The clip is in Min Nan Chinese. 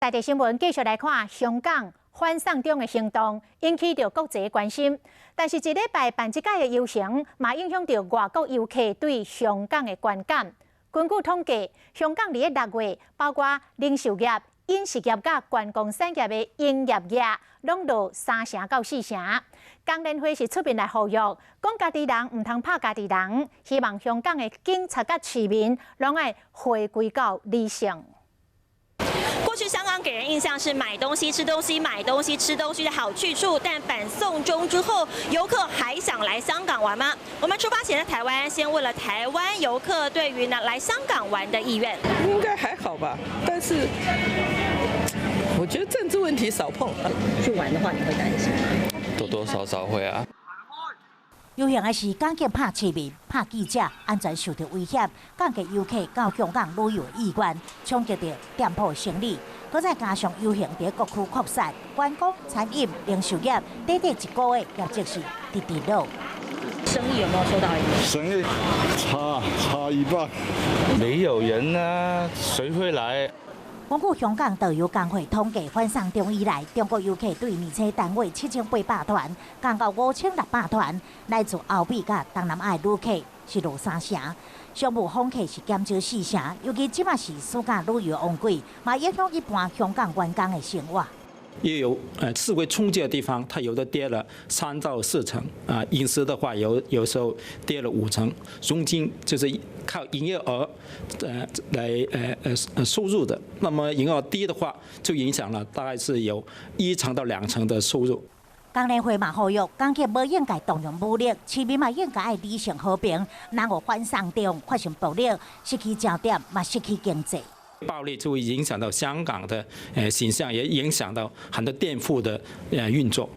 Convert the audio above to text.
大地新聞繼續來看香港反送中的行動，引起著國際關心。但是，一禮拜辦這擺的遊行，嘛影響著外國遊客對香港的觀感。根據統計，香港佇咧6月，包括零售業、飲食業佮觀光產業的營業額，攏落3成到4成。工聯會是出面來呼籲，講家己人毋通拍家己人，希望香港的警察佮市民攏愛回歸到理性。過去香港給人印象是買東西、吃東西、買東西、吃東西的好去處，但反送中之後，遊客還想來香港玩嗎？我們出發前在台灣，先問了台灣遊客對於呢來香港玩的意願。應該還好吧，但是我覺得政治問題少碰。去玩的話，你會擔心嗎？多多少少會啊。遊行的是港警拍市民、拍記者，安全受著威脅，降低遊客到香港旅遊意願，衝擊著店鋪生意。閣再加上遊行佇各區擴散，觀光、餐飲、零售業，短短一個月業績是直直落。生意有沒有受到影響？生意差差一半。沒有人啊，誰會來？根據香港導遊工會統計，反送中以來，中國遊客對年初單月7800團，降到5600團，來自歐美佮東南亞旅客是落三成，商務訪客是減少四成。尤其這馬是暑假旅遊旺季，嘛影響一般香港員工的生活。也有示威衝擊的地方，它有的跌了3到4成啊，飲食的話有時候跌了5成，中間就是靠營業額來收入的。那麼營業額低的話，就影響了大概是有1成到2成的收入。工聯會嘛呼籲，港警無應該動用武力，市民嘛應該愛理性和平，若予反送中發生暴力，失去焦點嘛失去經濟。暴力就會影響到香港的形象，也影響到很多店鋪的運作。